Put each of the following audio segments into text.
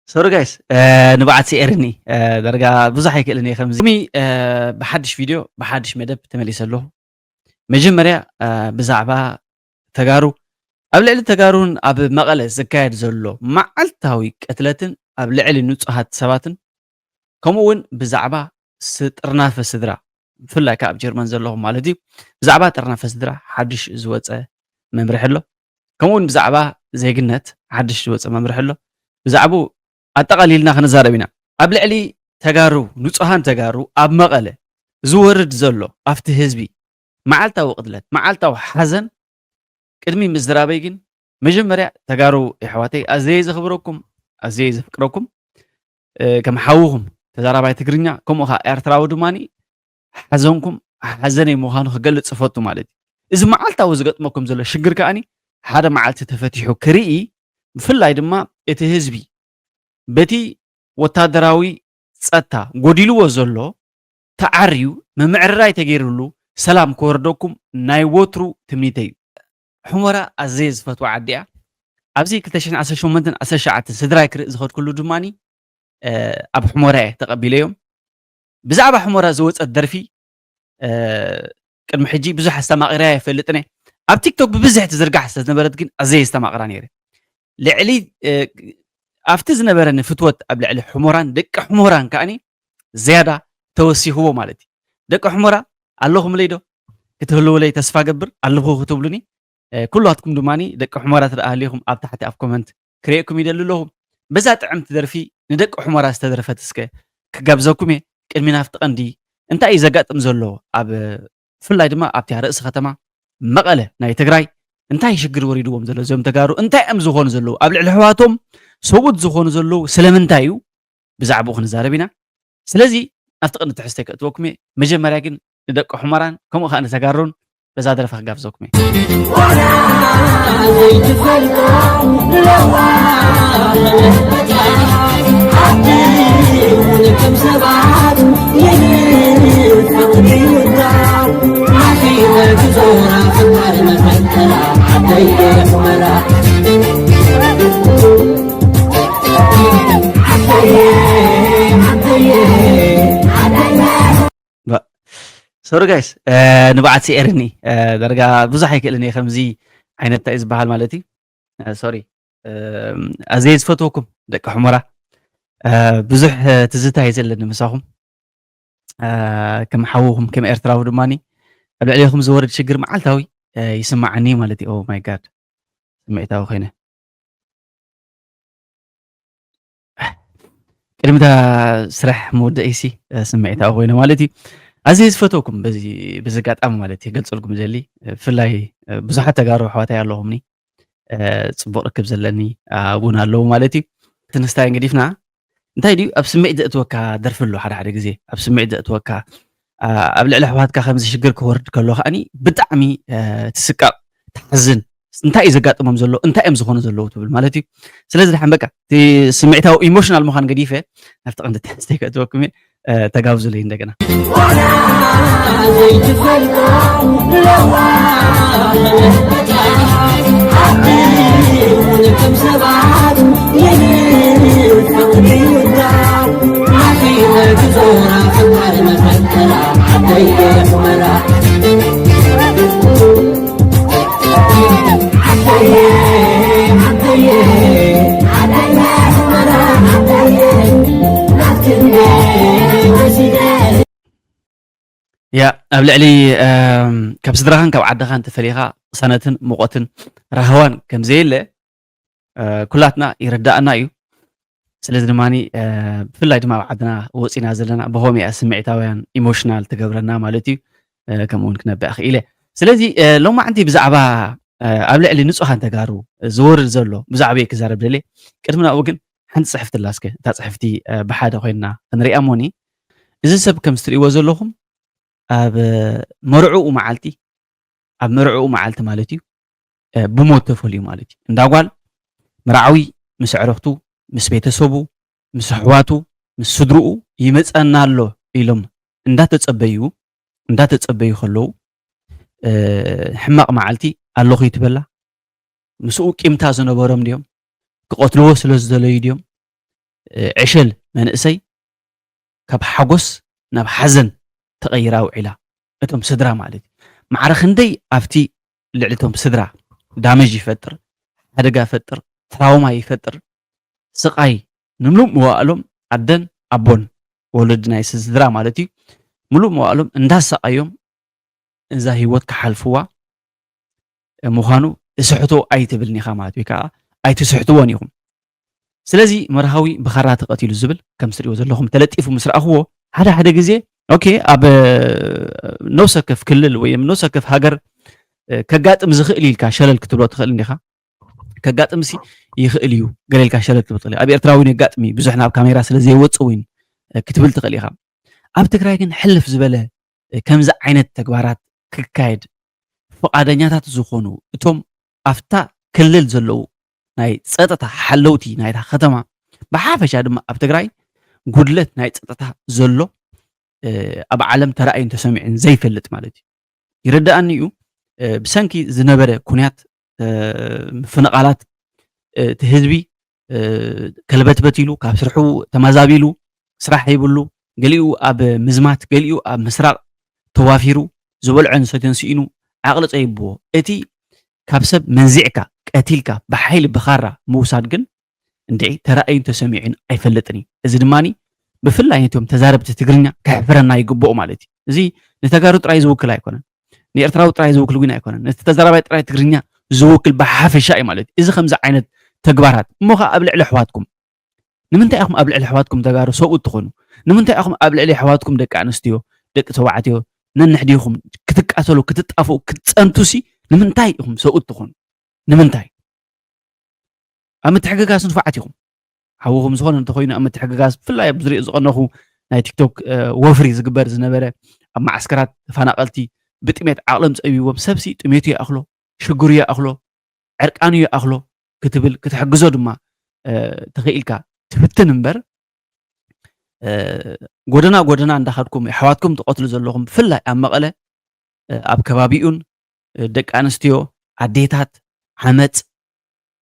ሶሪ ጋይስ፣ ንብዓት ሲኤርኒ ዳርጋ ብዙሕ ኣይክእልን እየ። ከምዚ ሎሚ ብሓድሽ ቪድዮ ብሓድሽ መደብ ተመሊሰ ኣለኹ። መጀመርያ ብዛዕባ ተጋሩ ኣብ ልዕሊ ተጋሩን ኣብ መቐለ ዝካየድ ዘሎ መዓልታዊ ቅትለትን ኣብ ልዕሊ ንጹሃት ሰባትን ከምኡ እውን ብዛዕባ ጥርናፈ ስድራ ብፍላይ ከዓ ኣብ ጀርመን ዘለኹም ማለት እዩ። ብዛዕባ ጥርናፈ ስድራ ሓድሽ ዝወፀ መምርሒ ኣሎ። ከምኡ እውን ብዛዕባ ዜግነት ሓድሽ ዝወፀ መምርሒ ኣሎ። ብዛዕባኡ ኣጠቓሊልና ክንዛረብ ኢና። ኣብ ልዕሊ ተጋሩ፣ ንጹሃን ተጋሩ ኣብ መቐለ ዝወርድ ዘሎ ኣብቲ ህዝቢ መዓልታዊ ቅትለት፣ መዓልታዊ ሓዘን ቅድሚ ምዝራበይ ግን መጀመርያ ተጋሩ የሕዋተይ ኣዘየ ዘኽብረኩም፣ ኣዘየ ዘፍቅረኩም፣ ከም ሓውኹም ተዛራባይ ትግርኛ ከምኡ ከዓ ኤርትራዊ ድማ ሓዘንኩም ሓዘነይ ምዃኑ ክገልጽ እፈቱ ማለት እዩ። እዚ መዓልታዊ ዝገጥመኩም ዘሎ ሽግር ከዓኒ ሓደ መዓልቲ ተፈቲሑ ክርኢ፣ ብፍላይ ድማ እቲ ህዝቢ በቲ ወታደራዊ ጸጥታ ጎዲልዎ ዘሎ ተዓርዩ ምምዕርራይ ተገይርሉ ሰላም ክወርደኩም ናይ ወትሩ ትምኒተይ እዩ። ሑመራ ኣዘየ ዝፈትዋ ዓዲ እያ። ኣብዚ ክልተ ሽሕን ዓሰርተ ሸሞንተን ዓሰርተ ትሽዓተን ስድራይ ክርኢ ዝኸድኩሉ ድማኒ ኣብ ሑመራ እየ ተቐቢለዮም። ብዛዕባ ሑመራ ዝወፀት ደርፊ ቅድሚ ሕጂ ብዙሕ ኣስተማቒራ ኣይፈልጥን እየ። ኣብ ቲክቶክ ብብዝሒ ትዝርጋሕ ስለዝነበረት ግን ኣዘየ ዝተማቕራ ነይረ። ልዕሊ ኣብቲ ዝነበረኒ ፍትወት ኣብ ልዕሊ ሑመራን ደቂ ሑመራን ከዓኒ ዝያዳ ተወሲኽዎ ማለት እዩ። ደቂ ሑመራ ኣለኹምለይ ዶ? ክትህልውለይ ተስፋ ገብር ኣለኹ ክትብሉኒ። ኩላትኩም ድማ ደቂ ሑመራ ትደኣ ሃሊኹም ኣብ ታሕቲ ኣብ ኮመንት ክርእየኩም ይደሊ ኣለኹ። በዛ ጥዕምቲ ደርፊ ንደቂ ሑመራ ዝተደርፈት እስከ ክጋብዘኩም እየ። ቅድሚ ናብቲ ቀንዲ እንታይ እዩ ዘጋጥም ዘሎ ኣብ ብፍላይ ድማ ኣብቲ ርእሲ ከተማ መቐለ ናይ ትግራይ እንታይ ሽግር ወሪድዎም ዘሎ እዞም ተጋሩ እንታይ እዮም ዝኾኑ ዘለዉ ኣብ ልዕሊ ኣሕዋቶም ሰብኡት ዝኾኑ ዘለዉ ስለምንታይ እዩ ብዛዕባኡ ክንዛረብ ኢና። ስለዚ ናብቲ ቀንዲ ትሕዝተይ ከእትወኩም እየ። መጀመርያ ግን ንደቂ ሑመራን ከምኡ ከዓ ንተጋሩን በዛ ደረፋ ክጋብዘኩም እየ። ሶሪ ጋይስ፣ ንብዓት ሲኤርኒ ዳርጋ ብዙሕ ኣይክእልን እየ። ከምዚ ዓይነት እንታይ እዩ ዝበሃል ማለት እዩ። ሶሪ፣ ኣዘየ ዝፈትወኩም ደቂ ሑመራ፣ ብዙሕ ትዝታ እዩ ዘለኒ ምሳኹም። ከም ሓውኹም ከም ኤርትራዊ ድማ ኣብ ልዕሌኹም ዝወርድ ሽግር መዓልታዊ ይስማዓኒ ማለት እዩ። ኦ ማይ ጋድ፣ ስምዒታዊ ኮይነ። ቅድሚታ ስራሕ መወደኢሲ ስምዒታዊ ኮይነ ማለት እዩ። ኣዝየ ዝፈትወኩም በዚ ኣጋጣሚ ማለት እዩ ገልፀልኩም ዘሊ። ብፍላይ ብዙሓት ተጋሩ ኣሕዋተይ ኣለኹምኒ፣ ፅቡቅ ርክብ ዘለኒ እውን ኣለዉ ማለት እዩ። እቲ ንስታይ ገዲፍና እንታይ ድዩ ኣብ ስምዒት ዘእትወካ ደርፊ ኣሎ ሓደ ሓደ ግዜ ኣብ ስምዒት ዘእትወካ ኣብ ልዕሊ ኣሕዋትካ ከምዚ ሽግር ክወርድ ከሎ ከዓኒ ብጣዕሚ ትስቀቕ ትሓዝን እንታይ እዩ ዘጋጥሞም ዘሎ እንታይ እዮም ዝኾኑ ዘለዉ ትብል ማለት እዩ። ስለዚ ድሓን በቃ እቲ ስምዒታዊ ኢሞሽናል ምዃን ገዲፈ ናብቲ ቀንዲ ትሕዝተይ ከእትወኩም እየ። ተጋብዙለይ እንደገና። ያ ኣብ ልዕሊ ካብ ስድራኻን ካብ ዓድኻን ተፈሊኻ ቅሳነትን ሙቐትን ራህዋን ከም ዘየለ ኩላትና ይርዳእና እዩ። ስለዚ ድማ ብፍላይ ድማ ኣብ ዓድና ወፂና ዘለና ብኸምኡ እያ ስምዒታውያን ኢሞሽናል ትገብረና ማለት እዩ። ከምኡ እውን ክነብዕ ክኢለ። ስለዚ ሎማዕንቲ ብዛዕባ ኣብ ልዕሊ ንፁሃን ተጋሩ ዝወርድ ዘሎ ብዛዕባ ክዛረብ ደልየ። ቅድሚ ናብኡ ግን ሓንቲ ፅሕፍቲ ኣላ እስከ እታ ፅሕፍቲ ብሓደ ኮይንና ክንሪኣ እሞኒ። እዚ ሰብ ከም ዝትርእይዎ ዘለኹም ኣብ መርዕኡ መዓልቲ ኣብ መርዕኡ መዓልቲ ማለት እዩ ብሞት ተፈልዩ ማለት እዩ። እንዳ ጓል መርዓዊ ምስ ኣዕርኽቱ ምስ ቤተሰቡ ምስ ኣሕዋቱ ምስ ስድርኡ ይመፀና ኣሎ ኢሎም እንዳተፀበዩ እንዳተፀበዩ ከለዉ ሕማቕ መዓልቲ ኣለኹ ይትበላ ምስኡ ቂምታ ዝነበሮም ድዮም? ክቐትልዎ ስለ ዝደለዩ ድዮም? ዕሸል መንእሰይ ካብ ሓጎስ ናብ ሓዘን ተቐይራ ውዒላ። እቶም ስድራ ማለት እዩ። ማዕረ ክንደይ ኣብቲ ልዕሊ እቶም ስድራ ዳመጅ ይፈጥር፣ ሓደጋ ይፈጥር፣ ትራውማ ይፈጥር፣ ስቓይ ንምሉእ መዋእሎም ኣደን ኣቦን ወለዲ ናይ ስድራ ማለት እዩ ምሉእ መዋእሎም እንዳሳቐዮም እዛ ህይወት ክሓልፍዋ ምዃኑ ትስሕቶ ኣይትብልን ኢኻ ማለት ወይ ከዓ ኣይትስሕትዎን ኢኹም። ስለዚ መርሃዊ ብኻራ ተቐቲሉ ዝብል ከም ትሪእዎ ዘለኹም ተለጢፉ ምስ ረኣኽዎ ሓደ ሓደ ግዜ ኦኬ ኣብ ነብሰ ከፍ ክልል ወይ ነብሰ ከፍ ሃገር ከጋጥም ዝኽእል ኢልካ ሸለል ክትብሎ ትኽእል እንዲኻ። ከጋጥም ሲ ይኽእል እዩ ገለ ኢልካ ሸለል ክትብል ትኽእል። ኣብ ኤርትራ እውን የጋጥም እዩ ብዙሕ ናብ ካሜራ ስለ ዘይወፅእ እውን ክትብል ትኽእል ኢኻ። ኣብ ትግራይ ግን ሕልፍ ዝበለ ከምዚ ዓይነት ተግባራት ክካየድ ፍቓደኛታት ዝኾኑ እቶም ኣብታ ክልል ዘለዉ ናይ ፀጥታ ሓለውቲ ናይታ ከተማ ብሓፈሻ ድማ ኣብ ትግራይ ጉድለት ናይ ፀጥታ ዘሎ ኣብ ዓለም ተራእዩን ተሰሚዑን ዘይፈልጥ ማለት እዩ። ይርዳኣኒ እዩ ብሰንኪ ዝነበረ ኩንያት ምፍንቓላት እቲ ህዝቢ ከልበትበት ኢሉ ካብ ስርሑ ተመዛቢሉ ስራሕ ይብሉ፣ ገሊኡ ኣብ ምዝማት፣ ገሊኡ ኣብ ምስራቕ ተዋፊሩ፣ ዝበልዖን ዝሰትዮን ስኢኑ ዓቕሊ ጸይብዎ። እቲ ካብ ሰብ መንዚዕካ ቀቲልካ ብሓይሊ ብኻራ ምውሳድ ግን እንድዒ ተራእዩን ተሰሚዑን ኣይፈልጥን እዩ። እዚ ድማ ብፍላይ ነቶም ተዛረብቲ ትግርኛ ከሕፍረና ይግብኦ ማለት እዩ። እዚ ንተጋሩ ጥራይ ዝውክል ኣይኮነን፣ ንኤርትራዊ ጥራይ ዝውክል ግን ኣይኮነን፣ ነቲ ተዛራባይ ጥራይ ትግርኛ ዝውክል ብሓፈሻ እዩ ማለት እዩ። እዚ ከምዚ ዓይነት ተግባራት እሞ ኸዓ ኣብ ልዕሊ ኣሕዋትኩም ንምንታይ ኢኹም ኣብ ልዕሊ ኣሕዋትኩም ተጋሩ ሰብኡት ትኾኑ? ንምንታይ ኢኹም ኣብ ልዕሊ ኣሕዋትኩም ደቂ ኣንስትዮ ደቂ ተባዕትዮ ነንሕዲኹም ክትቃተሉ ክትጣፍኡ ክትፀንቱሲ ንምንታይ ኢኹም ሰብኡት ትኾኑ? ንምንታይ ኣብ ምትሕግጋዝ ንፉዓት ኢኹም? ሓውኹም ዝኾነ እንተኾይኑ ኣብ ምትሕግጋዝ ብፍላይ ኣብ ዝሪኦ ዝቐነኹ ናይ ቲክቶክ ወፍሪ ዝግበር ዝነበረ ኣብ ማዓስከራት ተፈናቐልቲ ብጥሜት ዓቕሎም ፀቢዎም ሰብሲ ጥሜቱ ይኣኽሎ ሽግሩ ይኣኽሎ ዕርቃኑ ይኣኽሎ ክትብል ክትሕግዞ ድማ ተኽኢልካ ትፍትን እምበር ጎደና ጎደና እንዳኸድኩም ኣሕዋትኩም ትቐትሉ ዘለኹም ብፍላይ ኣብ መቐለ ኣብ ከባቢኡን ደቂ ኣንስትዮ ኣዴታት ዓመፅ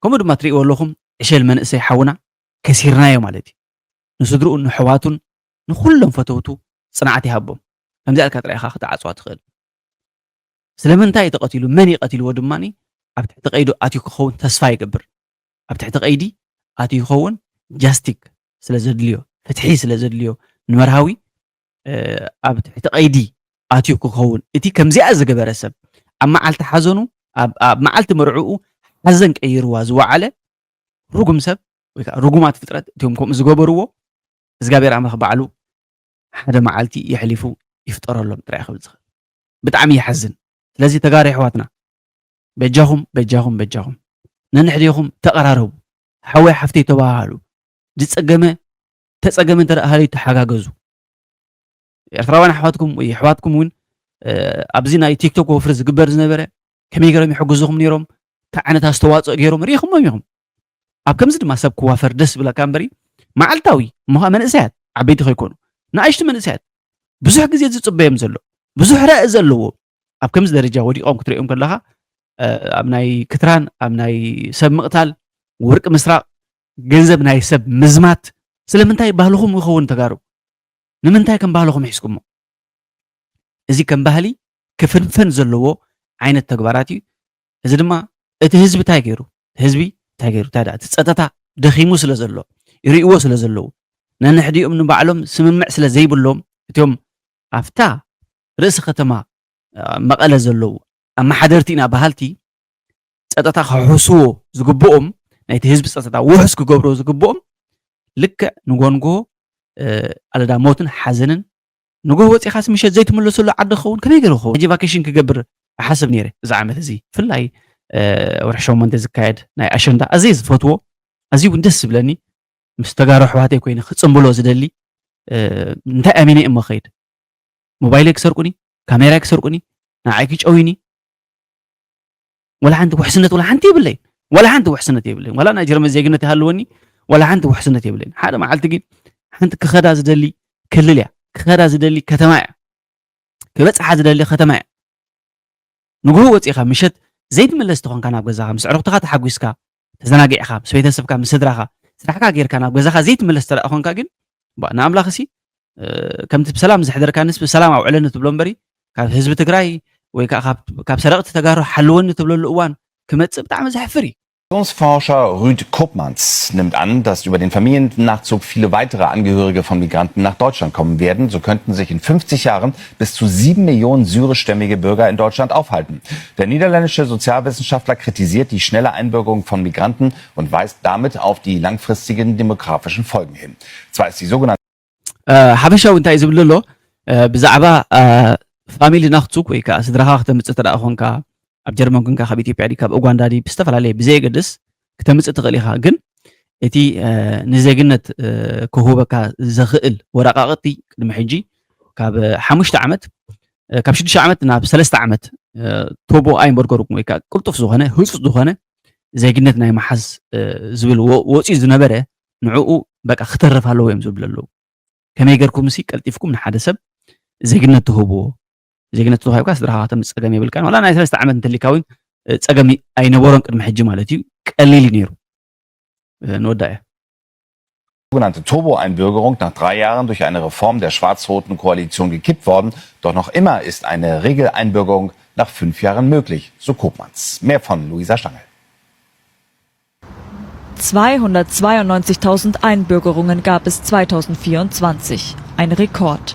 ከምኡ ድማ ትሪእዎ ኣለኹም ዕሸል መንእሰይ ሓውና ከሲርናዮ ማለት እዩ። ንስድርኡ ንሕዋቱን ንኩሎም ፈተውቱ ፅንዓት ይሃቦም። ከምዚኣ ኢልካ ጥራይ ኢኻ ክትዓፅዋ ትኽእል። ስለምንታይ እዩ ተቐቲሉ መን እዩ ቀቲልዎ ድማ ኣብ ትሕቲ ቀይዱ ኣትዩ ክኸውን ተስፋ ይገብር። ኣብ ትሕቲ ቀይዲ ኣትዩ ክኸውን ጃስቲክ ስለ ዘድልዮ ፍትሒ ስለ ዘድልዮ ንመርሃዊ ኣብ ትሕቲ ቀይዲ ኣትዩ ክኸውን እቲ ከምዚኣ ዝገበረ ሰብ ኣብ መዓልቲ ሓዘኑ ኣብ መዓልቲ መርዕኡ ሓዘን ቀይርዋ ዝወዓለ ርጉም ሰብ ወይ ከዓ ርጉማት ፍጥረት እቲኦም ከምኡ ዝገበርዎ እግዚኣብሔር ኣምላኽ ባዕሉ ሓደ መዓልቲ የሕሊፉ ይፍጠረሎም ጥራይ ክብል ዝኽእል። ብጣዕሚ ይሓዝን። ስለዚ ተጋሩ ኣሕዋትና በጃኹም በጃኹም በጃኹም ነንሕዲኹም ተቐራረቡ፣ ሓወይ ሓፍተይ ተባሃሃሉ፣ ዝፀገመ ተፀገመ እንተ ሃልዩ ተሓጋገዙ። ኤርትራውያን ኣሕዋትኩም ወይ ኣሕዋትኩም እውን ኣብዚ ናይ ቲክቶክ ወፍሪ ዝግበር ዝነበረ ከመይ ገይሮም ይሕግዙኹም ነይሮም፣ እንታይ ዓይነት ኣስተዋፅኦ ገይሮም ርኢኹሞም ኢኹም። ኣብ ከምዚ ድማ ሰብ ክዋፈር ደስ ዝብለካ እምበሪ መዓልታዊ እሞ ከዓ መንእሰያት ዓበይቲ ከይኮኑ ንኣሽቱ መንእሰያት ብዙሕ ግዜ ዝፅበዮም ዘሎ ብዙሕ ራኢ ዘለዎ ኣብ ከምዚ ደረጃ ወዲቖም ክትሪኦም ከለኻ ኣብ ናይ ክትራን ኣብ ናይ ሰብ ምቕታል ወርቂ ምስራቕ ገንዘብ ናይ ሰብ ምዝማት ስለምንታይ ባህልኹም ይኸውን ተጋሩ? ንምንታይ ከም ባህልኹም ሒዝኩሞ? እዚ ከም ባህሊ ክፍንፈን ዘለዎ ዓይነት ተግባራት እዩ። እዚ ድማ እቲ ህዝቢ እንታይ ገይሩ ህዝቢ እንታይ ገይሩ እንታይ ደኣ እቲ ፀጥታ ደኺሙ ስለ ዘሎ ይርእይዎ ስለ ዘለዉ ነንሕዲኦም ንባዕሎም ስምምዕ ስለ ዘይብሎም እቲኦም ኣብታ ርእሲ ከተማ መቐለ ዘለዉ ኣመሓደርቲ ኢና በሃልቲ ፀጥታ ክሕስዎ ዝግብኦም ናይቲ ህዝቢ ፀጥታ ውሕስ ክገብርዎ ዝግብኦም ልክዕ ንጎንጎ ኣለዳ ሞትን ሓዘንን ንጎህ ወፂኻስ ምሸት ዘይትምለሰሉ ዓዲ ክኸውን ከመይ ገይሩ ክኸውን ሕጂ ቫኬሽን ክገብር እሓስብ ነይረ እዚ ዓመት እዚ ብፍላይ ወርሒ ሸሞንተ ዝካየድ ናይ ኣሸንዳ ኣዝየ ዝፈትዎ ኣዝዩ እውን ደስ ዝብለኒ ምስ ተጋሩ ኣሕዋተይ ኮይነ ክፅምብሎ ዝደሊ እንታይ ኣሚነ እሞ ኸይድ ሞባይለይ ክሰርቁኒ ካሜራይ ክሰርቁኒ ንዓይ ክጨውዩኒ ወላ ሓንቲ ውሕስነት ወላ ሓንቲ የብለይን ወላ ሓንቲ ውሕስነት የብለይን ወላ ናይ ጀርመን ዜግነት ይሃልወኒ ወላ ሓንቲ ውሕስነት የብለይን ሓደ መዓልቲ ግን ሓንቲ ክኸዳ ዝደሊ ክልል እያ ክኸዳ ዝደሊ ከተማ እያ ክበፅሓ ዝደሊ ከተማ እያ ንግሆ ወፂኻ ምሸት ዘይትምለስ ተኾንካ ናብ ገዛኻ፣ ምስ ዕርኽትኻ ተሓጒስካ፣ ተዘናጊዕካ፣ ምስ ቤተሰብካ፣ ምስ ስድራኻ፣ ስራሕካ ጌርካ ናብ ገዛኻ ዘይትምለስ ተደኣ ኾንካ ግን፣ ባ-፣ ንኣምላኽሲ፣ እ፣ ከምቲ ብሰላም ዘሕደርካንስ ብሰላም ኣውዕለኒ ትብሎ እምበሪ፣ ካብ ህዝቢ ትግራይ ወይ ከዓ ካብ፣ ካብ ሰረቕቲ ተጋሩ ሓልወኒ ትብለሉ እዋን ክመጽእ ብጣዕሚ ዘሕፍር እዩ። Migrationsforscher Ruud Koopmans nimmt an, dass über den Familiennachzug viele weitere Angehörige von Migranten nach Deutschland kommen werden. So könnten sich in fünfzig Jahren bis zu sieben Millionen syrischstämmige Bürger in Deutschland aufhalten. Der niederländische Sozialwissenschaftler kritisiert die schnelle Einbürgerung von Migranten und weist damit auf die langfristigen demografischen Folgen hin. Zwar ist die sogenannte እ፣ ሓፈሻዊ እንታይ እዩ ዝብል ዘሎ? እ፣ ብዛዕባ፣ እ፣ ፋሚሊ ናክቱክ ወይ ከዓ ስድራኻ ክተምፅእ እንተ ደኣ ኾንካ፣ ኣብ ጀርመን ኮንካ፣ ካብ ኢትዮጵያ ድዩ፣ ካብ ኡጋንዳ ድዩ፣ ብዝተፈላለየ ብዘየገድስ ክተምፅእ ትኽእል ኢኻ። ግን እቲ፣ እ፣ ንዜግነት፣ እ፣ ክህበካ ዘኽእል ወረቃቕቲ ቅድሚ ሕጂ ካብ፣ እ፣ ሓሙሽተ ዓመት፣ እ፣ ካብ ሽዱሽተ ዓመት ናብ ሰለስተ ዓመት፣ እ፣ ቶቦ ኣይንበርገሩኩም ወይ ከዓ ቅልጡፍ ዝኾነ፣ ህፁፅ ዝኾነ ዜግነት ናይ ምሓዝ፣ እ፣ ዝብል ወ-፣ ወፂኡ ዝነበረ፣ ንዕኡ በቃ ክተርፍ ኣለዎ እዮም ዝብሉ ኣለዉ። ከመይ ጌርኩም ሲ ቀልጢፍኩም ንሓደ ሰብ ዜግነት ትህብዎ? ዜግነት ተዋሂብካ ስድራኻ ከተምጽእ ጸገም የብልካን። ዋላ ናይ ሰለስተ ዓመት እንተሊካ እውን፣ እ፣ ጸገም ኣይነበሮን ቅድሚ ሕጂ ማለት እዩ። ቀሊል እዩ ነይሩ። እ፣ ንወዳእ እያ። Sogenannte Turbo-Einbürgerung nach drei Jahren durch eine Reform der schwarz-roten Koalition gekippt worden. Doch noch immer ist eine Regeleinbürgerung nach fünf Jahren möglich, so Koopmanns. Mehr von Luisa Stangl. Zweihundertzweiundneunzigtausend Einbürgerungen gab es zweitausendvierundzwanzig, ein Rekord.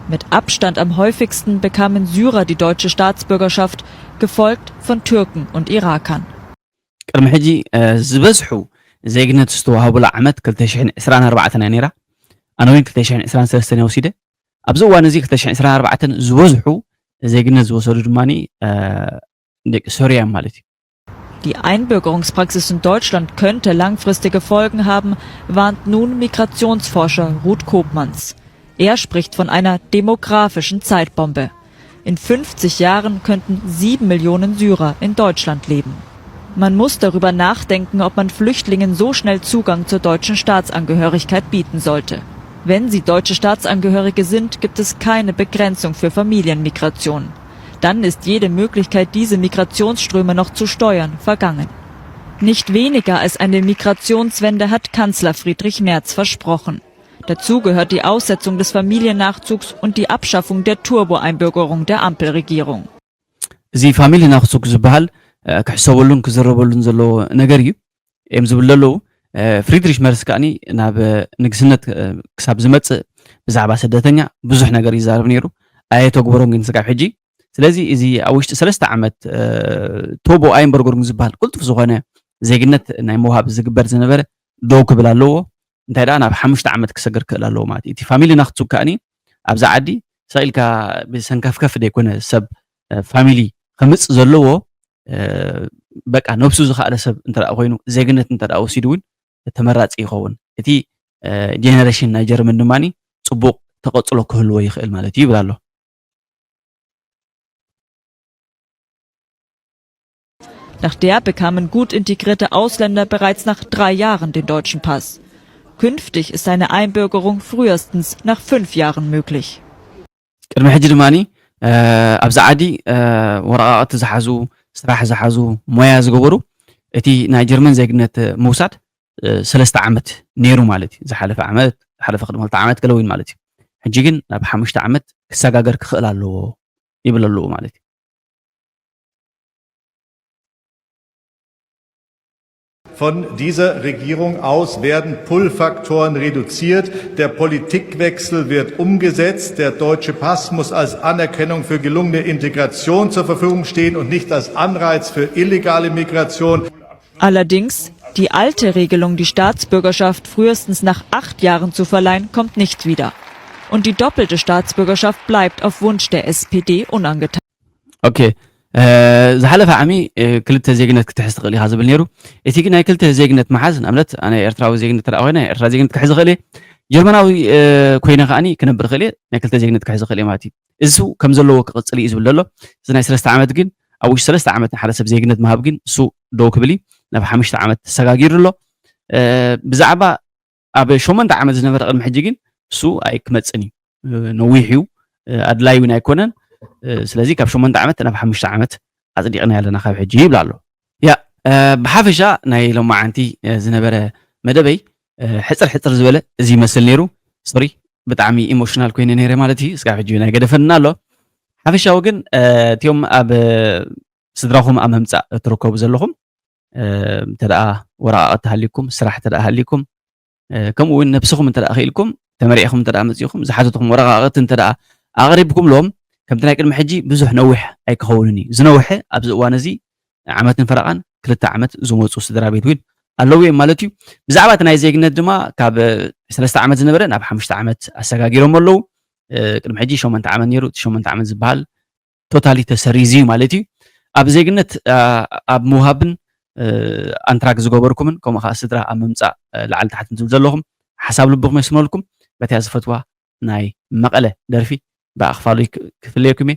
Mit Abstand am häufigsten bekamen Syrer die deutsche Staatsbürgerschaft, gefolgt von Türken und Irakern. ቅድሚ ሕጂ፣ እ፣ ዝበዝሑ ዜግነት ዝተዋሃቡላ ዓመት ክልተ ሽሕን ዕስራን ኣርባዕተን እያ ነይራ። ኣነ እውን ክልተ ሽሕን ዕስራን ሰለስተን እየ ወሲደ። ኣብዚ እዋን እዚ ክልተ ሽሕን ዕስራን ኣርባዕተን ዝበዝሑ ዜግነት ዝወሰዱ ድማ፣ እ፣ ደቂ ሶርያ እዮም ማለት እዩ። Die Einbürgerungspraxis in Deutschland könnte langfristige Folgen haben, warnt nun Migrationsforscher Ruud Koopmans. Er spricht von einer demografischen Zeitbombe. In fünfzig Jahren könnten sieben Millionen Syrer in Deutschland leben. Man muss darüber nachdenken, ob man Flüchtlingen so schnell Zugang zur deutschen Staatsangehörigkeit bieten sollte. Wenn sie deutsche Staatsangehörige sind, gibt es keine Begrenzung für Familienmigration. Dann ist jede Möglichkeit, diese Migrationsströme noch zu steuern, vergangen. Nicht weniger als eine Migrationswende hat Kanzler Friedrich Merz versprochen. Dazu gehört die Aussetzung des Familiennachzugs und die Abschaffung der Turbo-Einbürgerung der Ampelregierung. እዚ ፋሚሊ ናክሱክ ዝበሃል፣ እ፣ ክሕሰበሉን ክዝረበሉን ዘለዎ ነገር እዩ እዮም ዝብሉ ዘለዉ። እ፣ ፍሪድሪሽ መርስ ከኣኒ ናብ፣ እ፣ ንግስነት፣ እ፣ ክሳብ ዝመጽእ ብዛዕባ ስደተኛ ብዙሕ ነገር ይዛረብ ነይሩ። ኣየተግበሮን ግን ስጋብ ሕጂ። ስለዚ እዚ ኣብ ውሽጢ ሰለስተ ዓመት፣ እ፣ ቶቦ ኣይንበርጎርም ዝበሃል ቅልጡፍ ዝኾነ ዜግነት ናይ ምውሃብ ዝግበር ዝነበረ ደው ክብል ኣለዎ። እንታይ ደኣ ናብ ሓሙሽተ ዓመት ክሰግር ክእል ኣለዎ ማለት እዩ። እቲ ፋሚሊ ናክቱክ ከኣኒ ኣብዛ ዓዲ ሰቒልካ ብሰንከፍከፍ ደይኮነ ሰብ፣ እ፣ ፋሚሊ ከምጽእ ዘለዎ፣ እ፣ በቃ ነብሱ ዝኸኣለ ሰብ እንተ ደኣ ኮይኑ ዜግነት እንተ ደኣ ወሲዱ እውን ተመራጺ ይኸውን። እቲ፣ እ፣ ጄነሬሽን ናይ ጀርመን ድማኒ ጽቡቕ ተቐጽሎ ክህልዎ ይኽእል ማለት እዩ ይብል ኣሎ። Nach der bekamen gut integrierte Ausländer bereits nach drei Jahren den deutschen Pass. Künftig ist eine Einbürgerung frühestens nach fünf Jahren möglich. ቅድሚ ሕጂ ድማኒ፣ እ፣ ኣብዚ ዓዲ፣ እ፣ ወረቓቕቲ ዝሓዙ፣ ስራሕ ዝሓዙ፣ ሞያ ዝገበሩ፣ እቲ ናይ ጀርመን ዜግነት ምውሳድ፣ እ፣ ሰለስተ ዓመት ነይሩ ማለት እዩ። ዝሓለፈ ዓመት፣ ዝሓለፈ ቅድሚ ክልተ ዓመት ገለ እውን ማለት እዩ። ሕጂ ግን ናብ ሓሙሽተ ዓመት ክሰጋገር ክኽእል ኣለዎ ይብል ኣለዉ ማለት እዩ። Von dieser Regierung aus werden Pull-Faktoren reduziert, der Politikwechsel wird umgesetzt, der deutsche Pass muss als Anerkennung für gelungene Integration zur Verfügung stehen und nicht als Anreiz für illegale Migration. Allerdings, die alte Regelung, die Staatsbürgerschaft frühestens nach acht Jahren zu verleihen, kommt nicht wieder. Und die doppelte Staatsbürgerschaft bleibt auf Wunsch der S P D unangetastet. ኦኬ፣ እ፣ ዝሓለፈ ዓሚ፣ እ፣ ክልተ ዜግነት ክትሕዝ ትኽእል ኢኻ ዝብል ነይሩ። እቲ ግን ናይ ክልተ ዜግነት ምሓዝ፣ ንኣብነት ኣነ ኤርትራዊ ዜግነት እንተ ደኣ ኮይነ ናይ ኤርትራ ዜግነት ክሕዝ እኽእል እየ፣ ጀርመናዊ፣ እ፣ ኮይነ ከኣኒ ክነብር እኽእል እየ፣ ናይ ክልተ ዜግነት ክሕዝ እኽእል እየ ማለት እዩ። እዚ ከም ዘለዎ ክቕጽል እዩ ዝብል ዘሎ። እዚ ናይ ሰለስተ ዓመት ግን፣ ኣብ ውሽጢ ሰለስተ ዓመት ንሓደ ሰብ ዜግነት ምሃብ ግን እሱ ደው ክብል እዩ፣ ናብ ሓሙሽተ ዓመት ተሰጋጊሩ ኣሎ። እ፣ ብዛዕባ ኣብ ሸሞንተ ዓመት ዝነበረ ቅድሚ ሕጂ ግን እሱ ኣይክመጽእን እዩ። እ፣ ነዊሕ እዩ፣ እ፣ ኣድላይ እውን ኣይኮነን። እ፣ ስለዚ ካብ ሸሞንተ ዓመት ናብ ሓሙሽተ ዓመት ኣጽዲቕና ኣለና ካብ ሕጂ ይብላ ኣሎ። ያ ብሓፈሻ ናይ ሎማዓንቲ ዝነበረ መደበይ ሕፅር ሕፅር ዝበለ እዚ ይመስል ነይሩ። ሶሪ ብጣዕሚ ኢሞሽናል ኮይነ ነይረ ማለት እዩ። እስካብ ሕጂ ናይ ገደፈና ኣሎ። ሓፈሻዊ ግን እቲኦም ኣብ ስድራኹም ኣብ ምምፃእ እትርከቡ ዘለኹም እንተ ደኣ ወረቓቕቲ ሃሊኩም፣ ስራሕ እንተ ደኣ ሃሊኩም፣ ከምኡ እውን ነብስኹም እንተ ደኣ ክኢልኩም፣ ተመሪዕኹም እንተ ደኣ መፂኹም፣ ዝሓተትኩም ወረቓቕቲ እንተ ደኣ ኣቕሪብኩምሎም፣ ከምቲ ናይ ቅድሚ ሕጂ ብዙሕ ነዊሕ ኣይክኸውንን እዩ። ዝነውሐ ኣብዚ እዋን እዚ ዓመትን ፈረቓን ክልተ ዓመት ዝመፁ ስድራ ቤት እውን ኣለዉ እዮም ማለት እዩ። ብዛዕባ እቲ ናይ ዜግነት ድማ ካብ ሰለስተ ዓመት ዝነበረ ናብ ሓሙሽተ ዓመት ኣሰጋጊሮም ኣለዉ። ቅድሚ ሕጂ ሸሞንተ ዓመት ነይሩ። እቲ ሸሞንተ ዓመት ዝበሃል ቶታሊ ተሰሪዙ እዩ ማለት እዩ። ኣብ ዜግነት ኣብ ምውሃብን ኣንትራክ ዝገበርኩምን ከምኡ ከዓ ስድራ ኣብ ምምፃእ ላዕሊ ታሕትን ትብል ዘለኹም ሓሳብ ልብኹም የስመልኩም። በቲያ ዝፈትዋ ናይ መቐለ ደርፊ ብኣኽፋሉ ክፍለየኩም እየ።